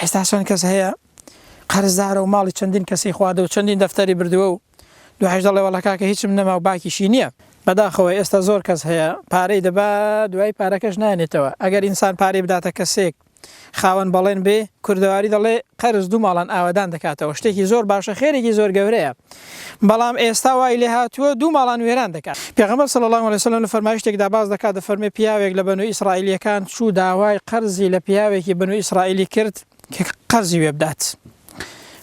ئێستا چەند کەس هەیە قەرزدارە و ماڵی چەندین کەسی خواردە و چەندین دەفتەری بردووە و دوایش دەڵێ وەڵا کاکە هیچم نەما و باکیشی نییە. بەداخەوە ئێستا زۆر کەس هەیە پارەی دەبا دوای پارەکەش نانێتەوە ئەگەر ئینسان پارەی بداتە کەسێک خاوەن بەڵێن بێ، کوردەواری دەڵێ قەرز دوو ماڵان ئاوەدان دەکاتەوە، شتێکی زۆر باشە خێرێکی زۆر گەورەیە، بەڵام ئێستا وای لێهاتووە دوو ماڵان وێران دەکات. پێغەمبەر صلی اللە علیە وسلم لە فەرمایشتێکدا باس دەکات دەفەرموێ پیاوێک لە بەنو ئیسرائیلیەکان چوو داوای قەرزی لە پیاوێکی بەنو ئیسرائیلی کرد کە قەرزی وێ بدات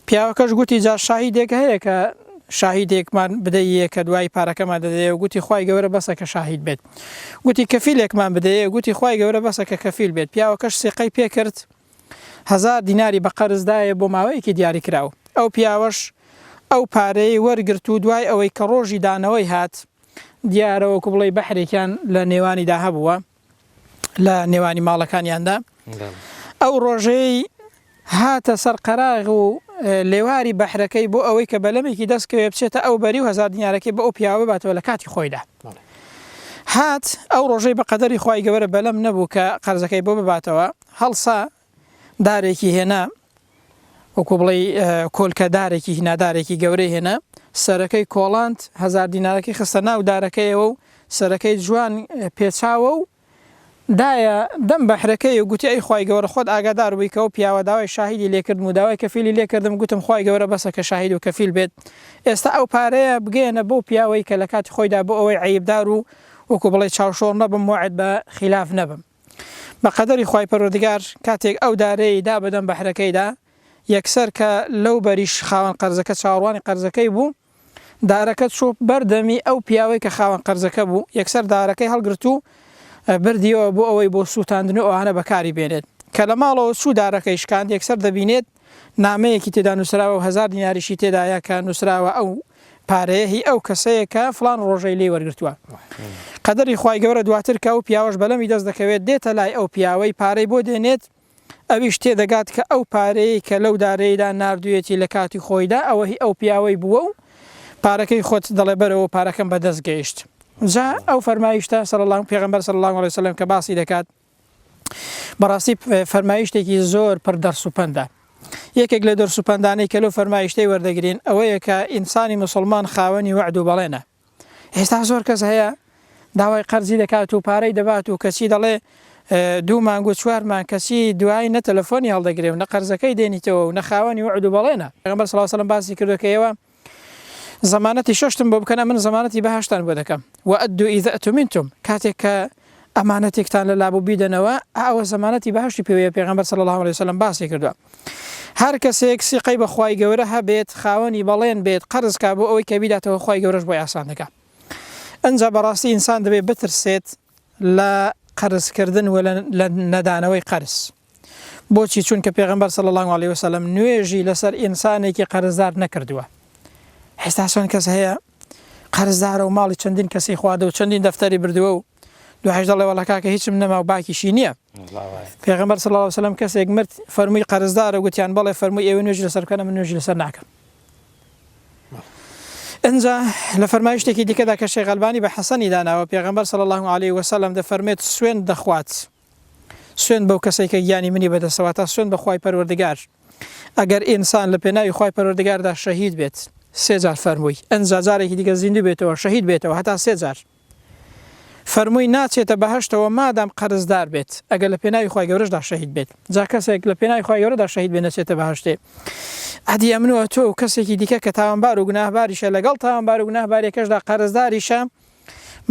پیاوەکەش گوتی جا شاهیدێک هەیە کە شاهیدێکمان بدەیە کە دوای پارەکەمان دەدەیە و گوتی خوای گەورە بەسە کە شاهید بێت گوتی کەفیلێکمان بدەیە گوتی خوای گەورە بەسە کە کەفیل بێت پیاوەکەش سیقەی پێکرد هەزار دیناری بە قەرز دایە بۆ ماوەیەکی دیاریکراو ئەو پیاوەش ئەو پارەیەی وەرگرت و دوای ئەوەی کە ڕۆژی دانەوەی هات دیارە وەکو بڵێی بەحرێکیان لە نێوانیدا هەبووە لە نێوانی ماڵەکانیاندا ئەو ڕۆژەی هاتە سەر قەراغ و لێواری بەحرەکەی بۆ ئەوەی کە بەلەمێکی دەست کەوێ بچێتە ئەو بەری و هەزار دینارەکەی بۆ ئەو پیاوە بباتەوە لە کاتی خۆیدا هات ئەو ڕۆژەی بە قەدەری خوای گەورە بەلەم نەبوو کە قەرزەکەی بۆ بباتەوە هەڵسا دارێکی هێنا وەکو بڵێی کۆلکە دارێکی هینا دارێکی گەورەی هێنا سەرەکەی کۆڵاند هەزار دینارەکەی خستە ناو دارەکەیەوە و سەرەکەی جوان پێچاوە و دایە دەم بەحرەکەی و گوتی ئەی خوای گەورە خۆت ئاگادار بووی کە ئەو پیاوە داوای شاهیدی لێکردم و داوای کەفیلی لێکردم گوتم خوای گەورە بەسە کە شاهید و کەفیل بێت ئێستا ئەو پارەیە بگەیەنە بەو پیاوەی کە لە کاتی خۆیدا بۆ ئەوەی عەیبدار و وەکو بڵێی چاوشۆڕ نەبم وەعد بە خیلاف نەبم بە قەدەری خوای پەروەردگار کاتێک ئەو دارەی دا بەدەم بەحرەکەیدا یەکسەر کە لەو بەریش خاوەن قەرزەکە چاوەڕوانی قەرزەکەی بوو دارەکە چوو بەر دەمی ئەو پیاوەی کە خاوەن قەرزەکە بوو، یەکسەر دارەکەی هەڵگرت و بردیەوە بۆ ئەوەی بۆ سووتاندن و ئەوانە بەکاری بێنێت. کە لە ماڵەوە چوو دارەکەی شکاند، یەکسەر دەبینێت نامەیەکی تێدا نووسراوە و هەزار دیناریشی تێدایە کە نووسراوە ئەو پارەیە هی ئەو کەسەیە کە فڵان ڕۆژەی لێی وەرگرتووە. قەدەری خوای گەورە دواتر کە ئەو پیاوەش بەلەمی دەست دەکەوێت دێتە لای ئەو پیاوەی پارەی بۆ دێنێت، ئەویش تێدەگات کە ئەو پارەیەی کە لەو دارەیدا ناردوویەتی لە کاتی خۆیدا ئەوە هی ئەو پیاوەی بووە و پارەکەی خۆت دەڵێ بەرەوە پارەکەم بە دەست گەیشت. جا ئەو فەرمایشتە صلی اللە پێغەمبەر صلی اللە علیە وسلم کە باسی دەکات بەڕاستی فەرمایشتێکی زۆر پڕ دەرس و پەندە. یەکێک لە دەرس و پەندانەی کە لەو فەرمایشتەی وەردەگرین ئەوەیە کە ئینسانی موسڵمان خاوەنی وەعد و بەڵێنە. ئێستا زۆر کەس هەیە داوای قەرزی دەکات و پارەی دەبات و کەچی دەڵێ دوو مانگ و چوار مانگ کەچی دوایی نە تەلەفۆنی هەڵدەگرێ و نە قەرزەکەی دێنیتەوە و نە خاوەنی وعد و بەڵێنە. پێغەمبەر صلی اللە علیە وسلم باسی کردووە کە ئێوە زەمانەتی شەشتم بۆ بکەن ئەمن زەمانەتی بەهەشتان بۆ دەکەم وأدوا إذا اؤتمنتم کاتێک کە ئەمانەتێکتان لەلا بوو بیدەنەوە ئەوە زەمانەتی بەهەشتی پێوەیە پێغەمبەر صلی اللە علیە وسلم باسی کردووە هەر کەسێک سیقەی بە خوای گەورە هەبێت خاوەنی بەڵێن بێت قەرز کا بۆ ئەوەی کە بیداتەوە خوای گەورەش بۆی ئاسان دەکا ئەنجا بەڕاستی ئینسان دەبێت بترسێت لە قەرز کردن و لە نەدانەوەی قەرز بۆچی چونکە پێغەمبەر صلی اللە علیە وسلم نوێژی لەسەر ئینسانێکی قەرزدار نەکردووە ئێستا چەند کەس هەیە قەرزدارە و ماڵی چەندین کەسی خواردە و چەندین دەفتەری بردووە و دوایش دەڵێ وەڵا کاکە هیچم نەما و باکیشی نییە پێغەمبەر صلی الله علیه وسلم کەسێک مرد فەرمووی قەرزدارە گوتیان بەڵێ فەرمووی ئێوە نوێژ لەسەر بکەن من نوێژ لەسەر ناکەم ئینجا لە فەرمایشتێکی دیکەدا کە شێخ ئەلبانی بە حەسەنی داناوە پێغەمبەر صلی الله علیه وسلم دەفەرمێت سوێند دەخوات سوێند بەو کەسەی کە گیانی منی بەدەستە واتە سوێند بە خوای پەروەردگار ئەگەر ئینسان لە پێناوی خوای پەروەردگاردا شەهید بێت سێ جار فەرمووی ئەنجا جارێکی دیکە زیندوو بێتەوە شەهید بێتەوە هەتا سێ جار فەرمووی ناچێتە بەهەشتەوە مادام قەرزدار بێت ئەگەر لە پێناوی خوای گەورەشدا شەهید بێت جا کەسێک لە پێناوی خوای گەورەدا شەهید بێ نەچێتە بەهەشتێ ئەدی ئەمن و تۆ و کەسێکی دیکە کە تاوانبار و گوناهباریشە لەگەڵ تاوانبار و گوناهباریەکەشدا قەرزداریشە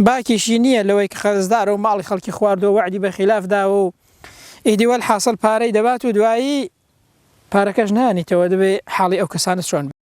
باکیشی نییە لەوەی کە قەرزدارە و ماڵی خەڵکی خواردووە وەعدی بە خیلاف داوە و ئیدی وەلحاسڵ پارەی دەبات و دوایی پارەکەش نانیتەوە دەبێ حاڵی ئەو کەسانە چۆن بێ.